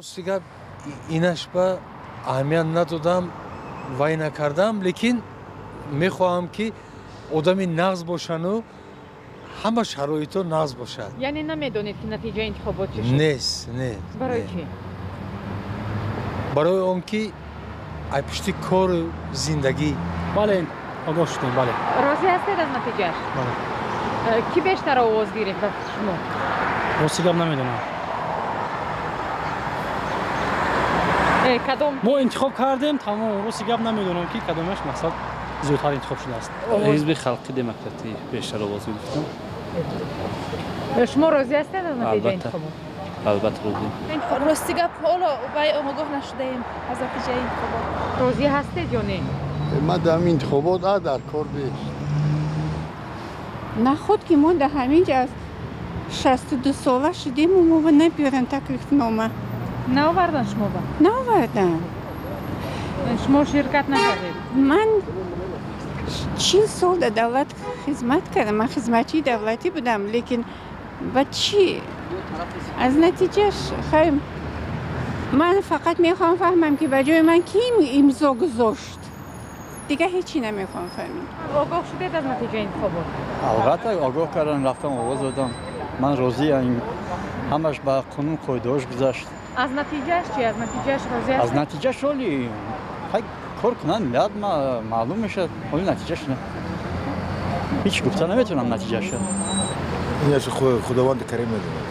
Рости гап, инаш ба аҳамият надодам, вай накардам, лекин мехоҳам, ки одами нағз бошану ҳама шароито нағз бошад. Яъне намедонед, ки натиҷаи интихобот чӣ шуд? Нест, не. Барои чӣ? Барои он ки ай пушти кору зиндагӣ. Бале, огоҳ шудем, бале. Розӣ ҳастед аз натиҷааш? Бале. Кӣ бештар овоз гирифт ба шумо? Рости гап, намедонам. Кадом? Мо интихоб кардем, тамом. Рости гап, намедонам, ки кадомаш мақсад зиёдтар интихоб шудааст. Ҳизби Халқи Демократӣ бештар овоз гирифтам. Шумо розӣ ҳастед аз натиҷаи интихобот? Албатта, розӣ. Рости гап, ҳоло вай огоҳ нашудаем аз натиҷаи интихобот. Розӣ ҳастед ё не? Ман дар ҳамин интихобот дар кор нест. Наход ки мо дар ҳамин ҷа аз 62 сола шудему мо набиёран таклифнома. Наовардан шумо ба? Наовардан. Шумо ширкат накардед? Ман 40 сол дар давлат хизмат кардам, ман хизматчии давлатӣ будам, лекин ба чӣ аз натиҷаш? Хай, ман фақат мехоҳам фаҳмам, ки ба ҷои ман кӣ имзо гузошт, дигар ҳечи намехоҳам фаҳмем. Огоҳ шудед аз натиҷаи интихобот? Албатта, огоҳ кардам, рафтам, овоз додам. Ман розиам, ҳамаш ба қонун қоидаҳош гузашт. Аз натиҷааш чи, аз натиҷааш розӣ? Аз натиҷаш оли хай кор кунанд, миллат маълум мешавад. Оли натиҷаш не, ҳеҷ гуфта наметавонам натиҷаша. Инаш Худованди Карим медонад.